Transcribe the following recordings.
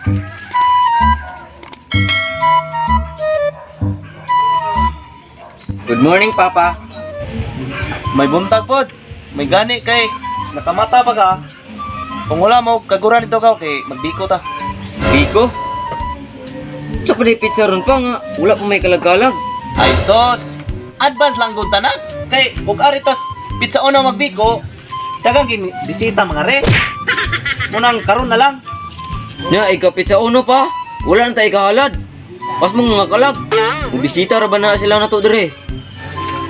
Good morning, Papa. May buntag pod. May gani kay nakamata pa ka. Kung wala mo, kaguran ito ka, kay magbiko ta. Biko? Sa pa pizza ron pa nga, wala pa may kalagkalag. Ay sos, advance lang gud tanak. Kay ug aritas pizza uno magbiko, dagang gini bisita mga re. Munang karon na lang. Nya, ikaw pizza uno pa. Wala na tayo kahalad. Pas mong mga kalag. Ubisita ra ba na sila na to dire?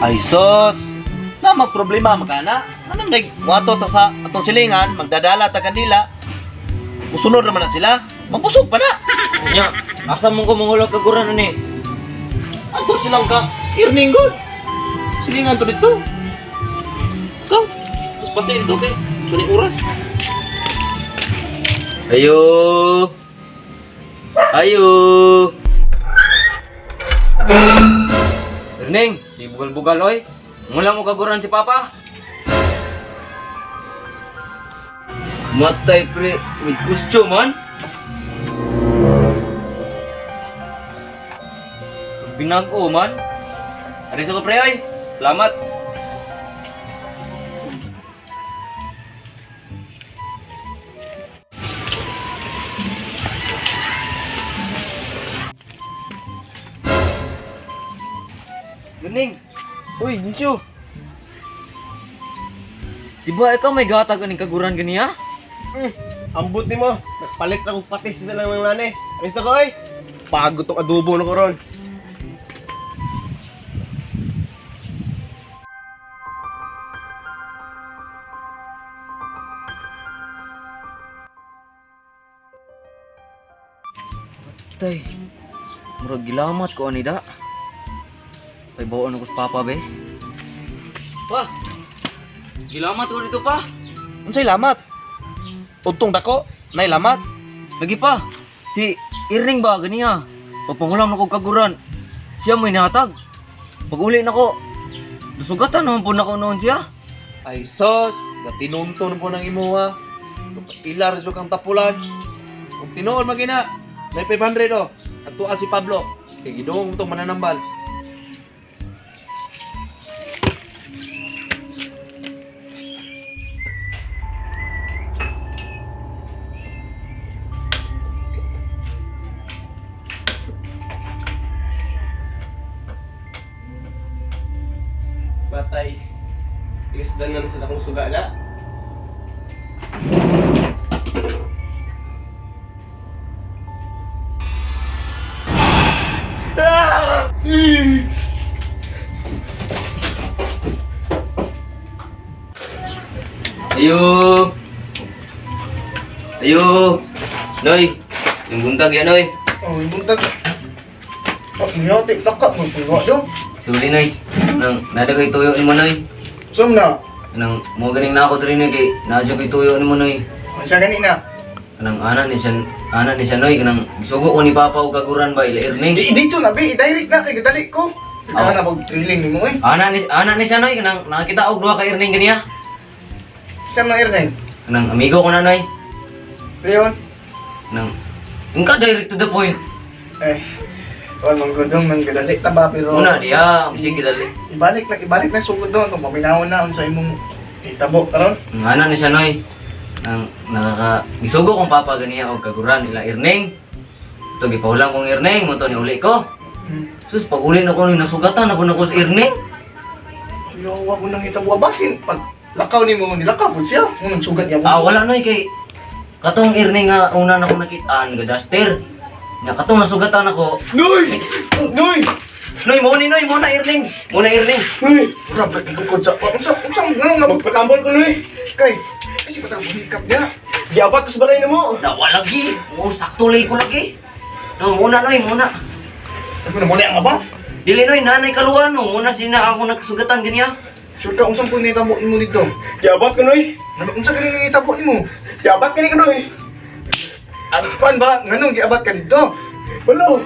Ay sos, na magproblema magana. Anong nag wato ta sa atong silingan, magdadala ta kanila. Musunod naman na sila. Mabusog pa na. Nya, asa mong kumuhulag kaguran ani? Anto silang ka earning good. Silingan to dito. Go. Mas pasin dito kay suni oras. Ayo. Ayo. Erning, si bugal-bugal oy. Mula mo kaguran si Papa. Matay pre, with gusto man. Binago man. Ari sa ko pre oy. Salamat. Erning, Uy, Nisyo. di ba ikaw may gatag aning kaguran ganiya? Ambot nimo. Nagpalit na kog patis sa lang ng nani. Alis ako oy. Pagod tong adobo na ko ron. Tay, murag gilamat ko ani da. Kay bawon ako sa papa be. Pa. Gilamat ko dito pa. Unsay lamat? Udtong dako, nay lamat. Lagi pa. Si Irning ba ganiya? Pagpangulam na ko kaguran. Siya may nihatag. Pag uli nako, dusugatan naman po nako noon siya. Ay sos, gatinunton po ng imuha. Ilar jud kang tapulan. Kung tinuod magina, may 500 oh. At tuwa si Pablo. Kay giduong tong mananambal. Batay. Ilisdan na sa akong suga na. Ayo. Ayo. Noy, yung buntag yan, Noy. Oh, yung buntag. Oh, niyotik taka mo puno dong. Suli, Noy. Nang, nada kay tuyo ni mo, Noy. Sum na. Nang, mo ganing na ako diri, Noy, kay naadyo kay tuyo ni mo, Noy. Unsa gani na? Kanang ana ni siya Noy, kanang gisugo ko ni Papa og kaguran ba ila Erning. Di dito na be, direct na kay gadali ko. Ikaw Oh. na pag thrilling nimo eh. Ana ni siya Noy, kanang nakakita og duha ka Erning ganiya. Saan na airline? Kanang amigo ko na Noy. Leon. Kanang ingka direct to the point. Eh. Wal man gudong nang gadali ta ba pero Una diya, sige dali. Ibalik na sugod doon tong paminawon na unsa imong itabo karon. Ang ana ni siya Noy. Nang nakaka gisugo kong papa ganiya og kaguran ila Erning. Ito gipahulang kong Erning, mo to ni uli ko. Sus, pag uli na ko Noy, nasugatan na po na ko sa Erning. Yo, wa ko nang itabo basin pag lakaw nimo nilakaw pud siya. Kung nagsugat niya. Ah, wala Noy kay katong Erning nga una na ko nakitaan ga duster. Nya katong nasugatan ako. Noy! Noy! Noy, mo ni Noy, mo na Erning. Mo na Erning. Noy! Murag nagkukod sa unsa unsa nga nga Magpatambol ko noy. Kay kasi patang hikap niya. Giabat ko sa balay namo. Nawa lagi. Oh, sakto lagi ko lagi. No, muna Noy, muna. Ako na muna ang aba. Dili Noy, nanay kaluan no. Muna sina ako nagsugatan ganiya. Sure ka unsang pud nitabo nimo dito? Giabat ko noy. Ano unsa gani nitabo nimo? Giabat kani ko noy. Ang kuan ba nganong giabat ka dito? Malo.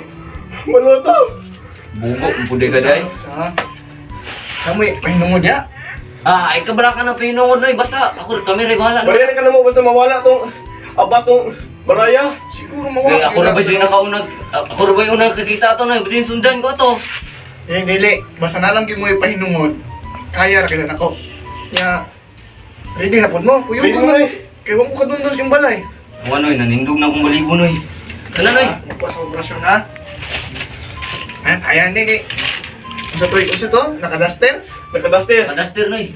Malo to. Bugo, pudi ka day. Sa Kamoy pahinungod ya. Ah, ay kabala ka na pinungod Noy, basta ako kami ray bahala. Noy. Bariyan ka namo basta mawala tong abat tong Balaya. Siguro mawa. Kay ako ra ba dyan nakaunag, ako ra ba yung unang kakita ato noy, butin sundan ko ato. Eh, dili. Basta na lang gyud mo ipahinungod. Kaya ra kailan ako. Nya, ready na pod mo. Kuyo Ready ko mo man. na eh. Kay wa mo kadundon yung balay. Wa noy, nanindog na akong balibo noy. Tala noy. Ah, magkuha sa operasyon ha. Ah, kaya ni kay. Unsa to? Unsa to? Nakadaster? Nakadaster. Kadaster noy.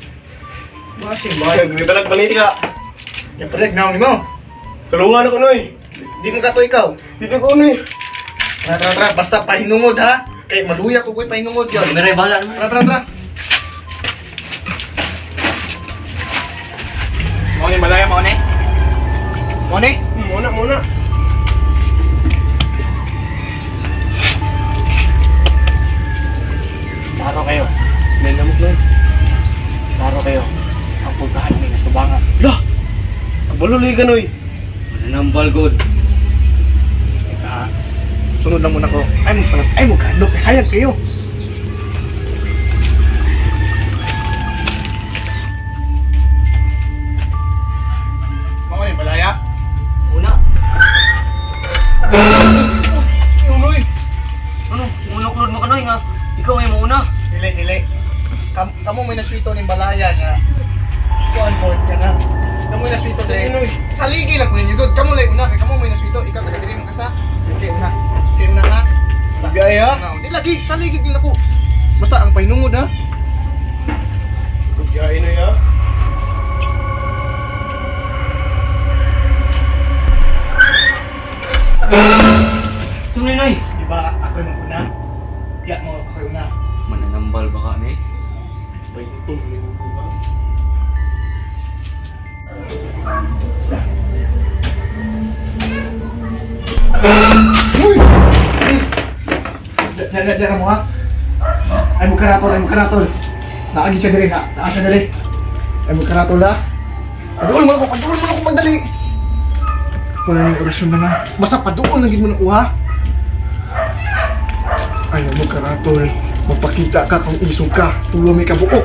Basing ba? Nagdalag baliti ka. Ya palag na nimo. Tulungan ako noy. Di mo kato ikaw. Dito ko noy. Tara, tara, tara. Basta pahinungod ha. Kay maluya ko ko'y pahinungod yun. Meray bahala naman. Tara, tara, tara. Mao ni balaya mao ni. Mao ni. Muna muna. Klaro kayo. May lamok noy. Klaro kayo. Ang puntahan ni Subangan. Lah. Abalo ka noy. Mananambal god. Sa sunod lang muna ko. Ay mo pala. Ay mo kadlok. Hayag kayo. Mao ni balaya. Una. Noy. Ano? Unoklod mo ka noy nga. Ikaw may mauna. Dili, dili. Kamo may naswito ning balaya nga. Kuan board ka na. Kamo may naswito dire. Saligi lang ko ninyo gud. Kamo lay una kay kamo may naswito. Ikaw taga diri man ka sa. Kay una. Kay una ha. Biyaya. Na, di lagi saligi gyud ako. Basta ang pahinungod ha. Biyaya noy ha. Tuloy noy. Di ba ako yung una? Diya mo ako yung una. Mananambal ba ka ni? Baytong ni mo ba? Basta. Uy! Diyan, diyan, diyan mo ha. Ay mo karatol, ay mo karatol. Naagi siya diri na. Naa siya diri. Ay mo karatol ha. Paduol mo ako, paduol mo ako pagdali. Wala nang orasyon na nga. Basta paduol lang gid mo na kuha. Ay mo karatol. Magpakita ka kung isog ka, tulo may kabuok.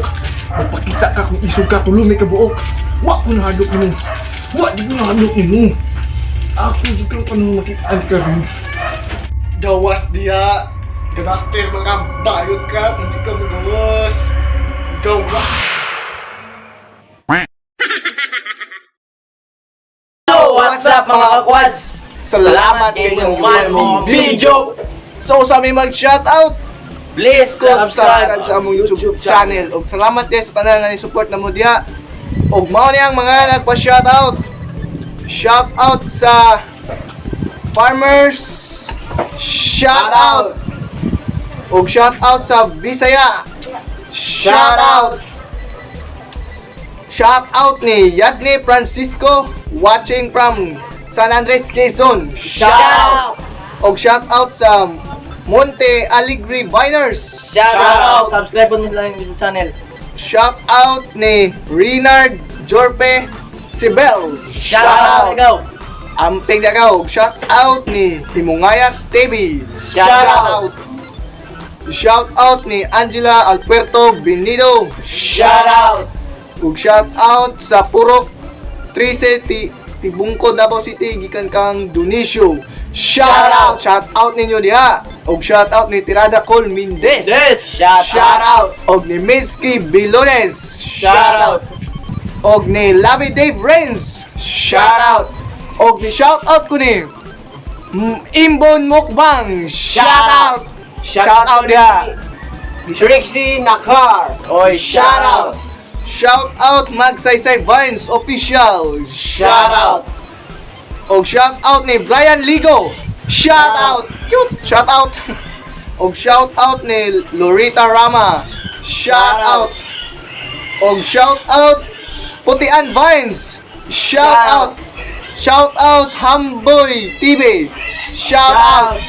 Magpakita ka kung isog ka, tulo may kabuok. Wa ko nahadlok nimo. Wa di ko nahadlok nimo. Ako jud kang kanang makitaan ka rin. Gawas diya. Gadaster mga bayot ka, hindi ka magawas. Gawas. So, what's up mga kakwads? Salamat kay inyong mong video. So sa aming mag-shoutout, Please subscribe subscribe sa among YouTube channel. Og salamat din sa tanan nga ni-support namo diha. Og mao ni ang mga nagpa-shoutout. Shoutout sa farmers. Shoutout. Og shoutout sa Bisaya. Shoutout. Shoutout ni Yadni Francisco watching from San Andres, Quezon. Shoutout. Og shoutout sa Monte Alegre Viners. Shoutout. Subscribe po nila yung YouTube channel. Shout out ni Renard Jorpe Sibel. Shoutout. Ikaw. Amping Dagaw. Shout out ni Timungayat TV. Shout out. Shout out ni Angela Alberto Benido. Shout out. Ug shout out sa Purok 13 Tibungko, Davao City gikan kang Dionisio. Shout out. Shout out ninyo diha. Ug shout out ni Tirada Col Mendez. Yes. Shout, Shout out og ni Minsky Bilones. Shout out og ni Lavi Dave Renz. Shout out og ni shout out ko ni Imbon Mukbang. Shout out. Shout out diha. Trixie Nakar. Oy, shout out. Shout out Magsaysay Vines Official. Shout out. Og shout out ni Brian Ligo. Shout out. Cute. Shout out. Og shout out ni Lorita Rama. Shout out. Og shout out Putian Vines. Shout out. Shout out Hamboy TV. Shout out.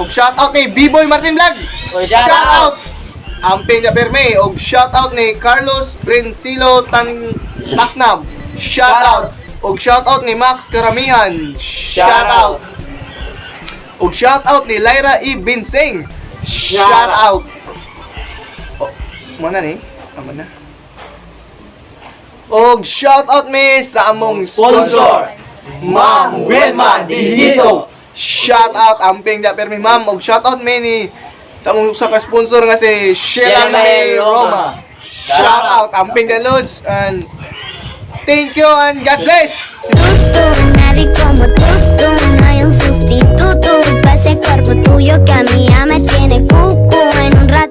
Og shout out ni B-Boy Martin Vlog. Shout out. Amping na Perme og shout out ni Carlos Princilo Tan Taknam. Shout out. Og shout out ni Max Karamihan. Shout out. Og shout out ni Lyra E. Binsing. Shout out. Oh, mo na ni. Tama na. Og shout out mi sa among Sponsor. sponsor. Ma'am Wilma Dihito. Shout out amping da permi, ma'am, og shout out mi ni sa among usa ka sponsor nga si Sheila May Roma. Shout out amping da, Lods, and thank you and God bless. Tú, nadie como tú, tú.